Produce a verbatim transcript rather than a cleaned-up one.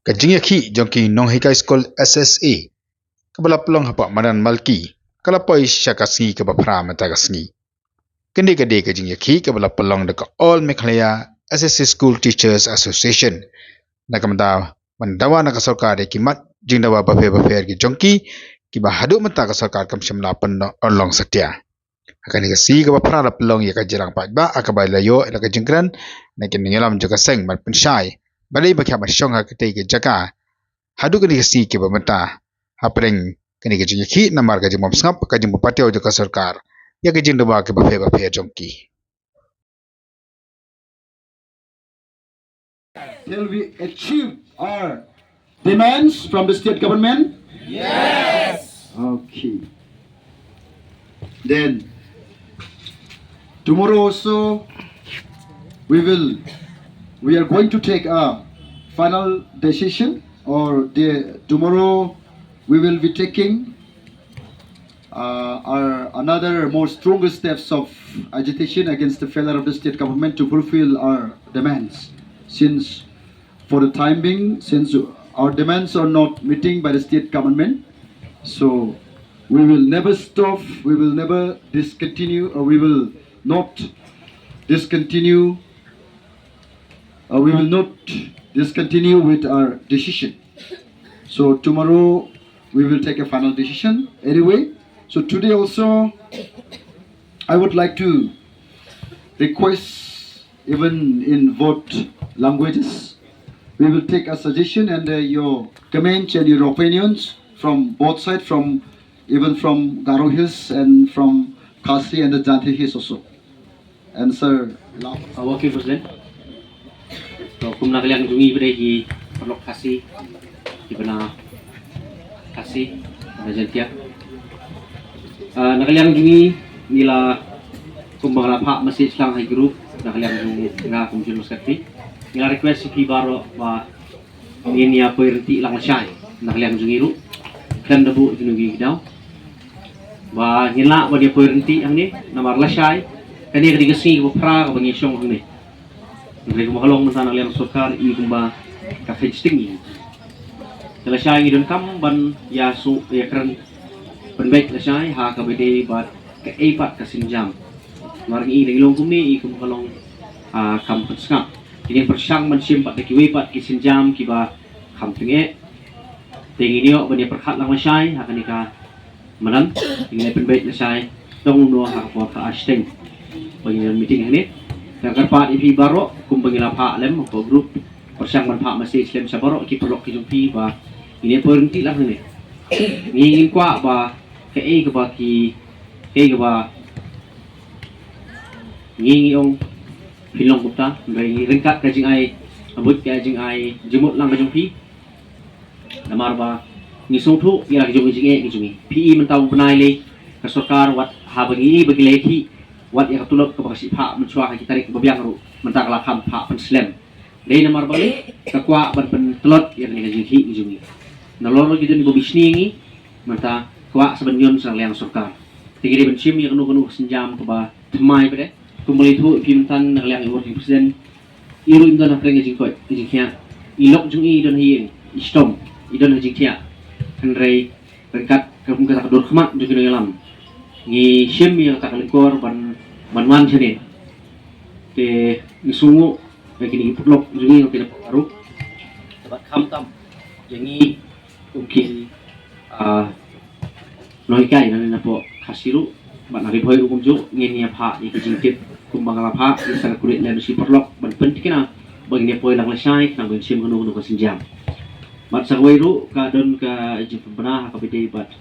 Ka jingïakhih jong ki nonghikai skul S S A kaba la pynlong hapoh madan Malki ka la poi sha ka sngi kaba phra mynta ka sngi. Kane ka dei ka jingïakhih kaba la pynlong da ka All Meghalaya S S A School Teachers Association. Na ka bynta ban dawa na ka sorkar ïa ki mat jingdawa bapher bapher ki jong ki, kiba haduh mynta ka sorkar kam shym la pynurlong satia. Ha kane ka sngi kaba phra la pynlong ïa ka jingïalang paidbah ha kaba la ïoh ïa la ka jingkren na ki nongïalam jong ka seng ban pynshai ba dei ba ki hap ban shong ha katei ka jaka haduh kane ka sngi kaba mynta, hapdeng kane ka jingïakhih namar ka jingbym sngap, ka jingbym patiaw jong ka sorkar ïa ka jingdawa kaba pher bapher jong ki. Shall we achieve our demands from the state government? Yes. Okay. Then tomorrow also we will, we are going to take a final decision, or the, tomorrow we will be taking uh, are another more stronger steps of agitation against the failure of the state government to fulfill our demands. Since for the time being, since our demands are not meeting by the state government, so we will never stop, we will never discontinue, or we will not discontinue, uh, we will not discontinue with our decision. So tomorrow we will take a final decision anyway. So today also, I would like to request, even in both languages, we will take a suggestion and uh, your comments and your opinions from both sides, from even from Garo Hills and from Khasi and the Jaintia Hills also. Answer. Uh, working President. To kum na ka liang jong ngi ba dei ki paralok Khasi, ki bna Khasi, bna Jaintia. Uh, na ka liang jong ngi ngi la kum ba nga la phah message lang ha i group, na ka liang jong nga kum General Secretary. Ngi la request ïa phi baroh ba ngin ïa poi ryntih lang lashai na ka liang jong ngi ruh. Khlem da buh ïa kino kino ki daw ba ngin lah ban ïa poi ryntih hangne namar lashai kane ka dei ka sngi kaba phra kaba ngi shong hangne. Hynrei kumba ka long mynta na ka liang sorkar i kumba ka khein sting i. Te lashai ngi donkam ban ïa shu ïa kren pynbeit lashai ha kaba dei bad kaei pat ka sienjam. Namar ngi i dang long kumne i kumba ka long, ah, kam pynsngap. Te ngin pyrshang ban shim pat da kiwei pat ki sienjam kiba kham tyngeh. Te ngin ïoh ban ïa pyrkhat lang lashai ha kane ka madan, ngin ïa pynbeit lashai tang kumno ha ka por ka ar shiteng ba ngin ïa meeting hangne. Te nga kyrpad ïa phi baroh kumba ngi la phah lem hapoh group, pyrshang ban phah message lem sha baroh ki paralok ki jong phi ba ngin ïa poi ryntih lang hangne. Ngi ngin kwah ba kaei kaba ki, kaei kaba ngi ngi ong phin long kumta, hynrei ngi ryngkat ka jingai, ka buit ka jingai jingmut lang ka jong phi. Namar ba ngi sngewthuh ïa la ki jong ngi jingeh ki jong ngi. Phi i mynta u bnai lei ka sorkar wat haba ngi i ba ki leh ki wat ïa ka tulop kaba ka shu phah mynshuwa ha ki tarik ba biang ruh mynta ka la kham phah pynslem. Dei namar ba ngi ka kwah ban pyntlot ïa kane ka jingkhih ki jong ngi. Nalor ki don ba bishni ngi mynta kwah sa ban ñion sa liang sorkar. Te ngi dei ban shim ïa kano kano ka sienjam kaba thymmai pat de. Kumba la ïathuh ïa phi mynta na ka liang i working president, i ruh im don ha pyrshah ka jingkoit ka jingkhiah. I lok jong i i don ha ïing, i shitom i don ha jingkhiah. Hynrei ryngkat ka kum kata ka dur khmat jong ki nongïalam ngi shim ïa kata ka lyngkor ban, ban wan shane. Te ngi sngewnguh ïa kine ki paralok jong ngi ïa kine ki paralok. Te bad khamtam ïa ngi kum ki, ah, nonghikai na, na pdeng Khasi ruh bad na Ri Bhoi ruh kumjuh ngin ïa phah ïa ki jingtip kumba nga la phah ïa sa ka kulit lem shi paralok ban pynthikna ba ngin ïa poi lang lashai khnang ban shim kano kano ka sienjam. Bad sa kawei ruh ka don ka jingpynbna ha kaba ïadei bad